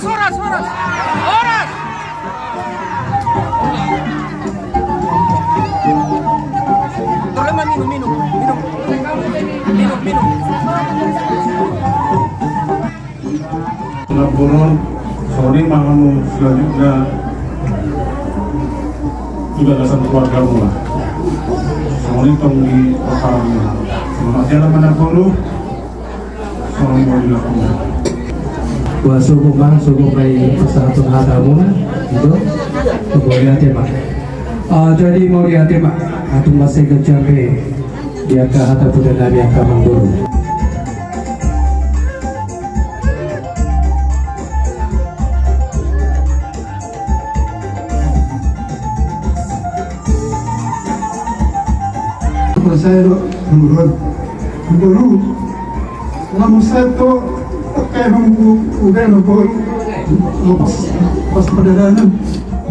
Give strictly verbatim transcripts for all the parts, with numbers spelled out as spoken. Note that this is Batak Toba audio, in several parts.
Horas, horas. Horas. Tolong, minum, minum, minum. Minum, minum. Laporan, songon i ma hamu selanjutna tu bagasan keluargamuna. Songon i tong di pasaran. Selamat jalan ma namboru. Songon i ma dilakukan. Wah, sogot ma, sogot ma i pasahathon hata hamuna. Itu. Mauliate ma. Ah, jadi mauliate ma. Atung ma sega jampe. Di angka hata poda nami angka amangboru. Selesai do, amangboru. Amangboru. Lamu sato, kayak nunggu udah nunggu. Pas, pas perdarahan.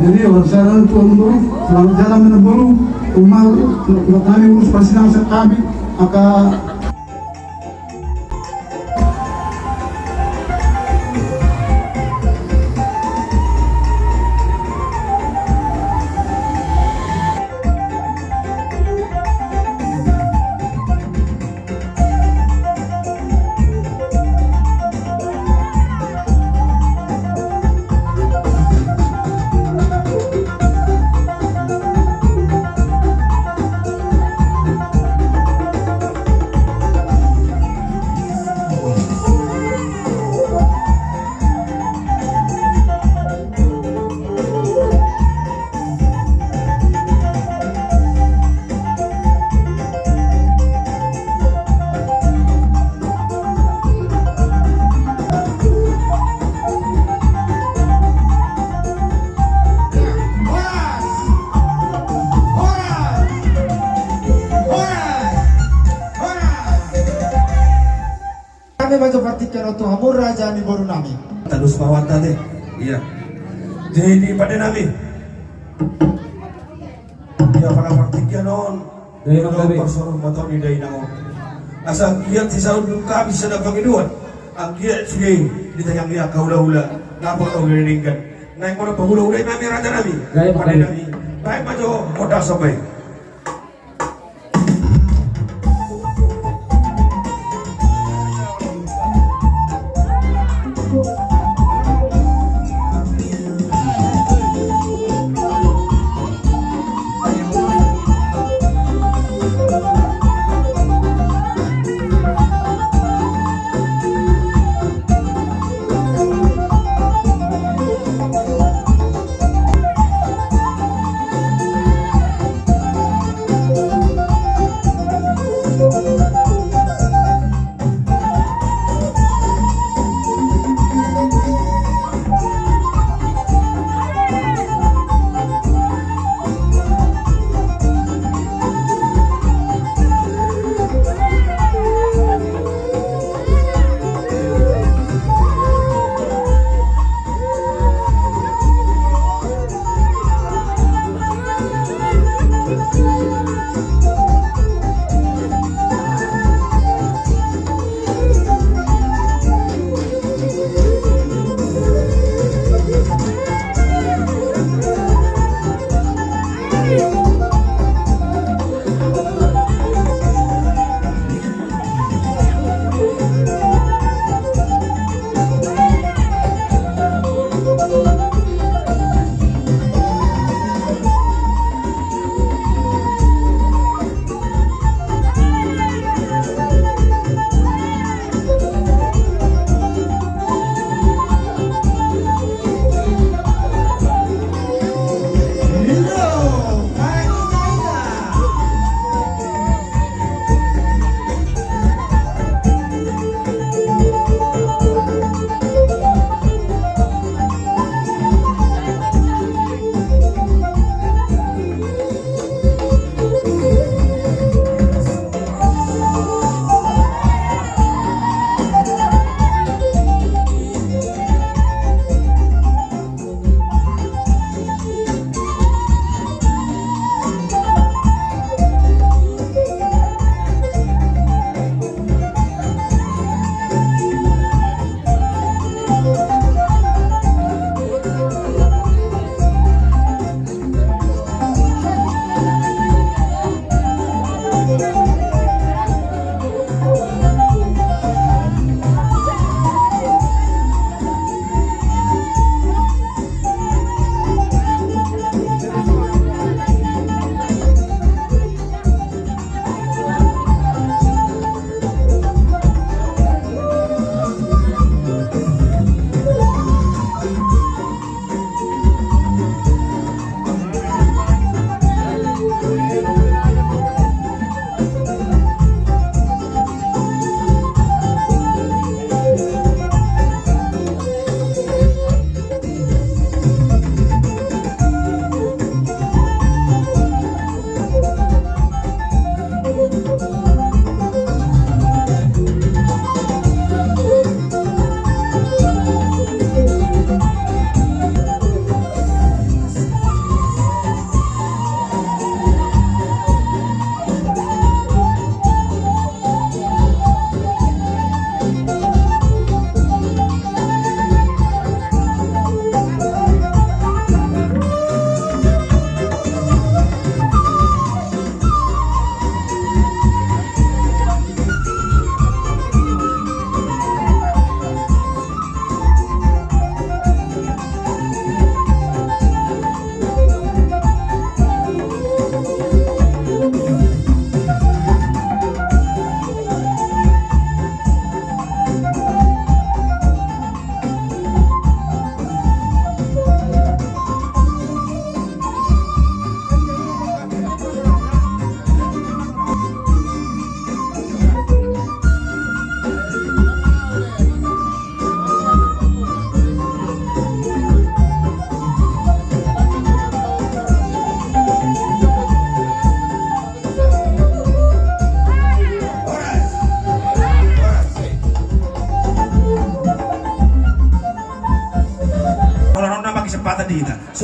Jadi, orang saya tu amangboru, selamat jalan amangboru. Umar, kami urus persidangan kami, maka Hami ma jo partingkian on tu hamu raja ni boru nami. Tadus ma rohanta te. Iya. Jadi pande nami. Ia pala partingkian on. Dai nang, dai. Parsorong mata ni dai nang on. Asa anggiat sisaut nunga bisa na pangidoan. Anggiat sude ditangihon angka hulahula. Napa tau denggan. Naeng molo pahulahula i nami raja nami. Dai, pande nami. Baen ma jo, poda sampai.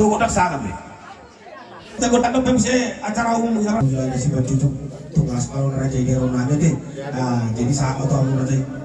Tunggu tak sangat nih. Kita buat tanda pemse acara umum sama. Sudah ada si Batutu. Tugas kalau raja di rumah ada deh. Ah, jadi sama tuh raja.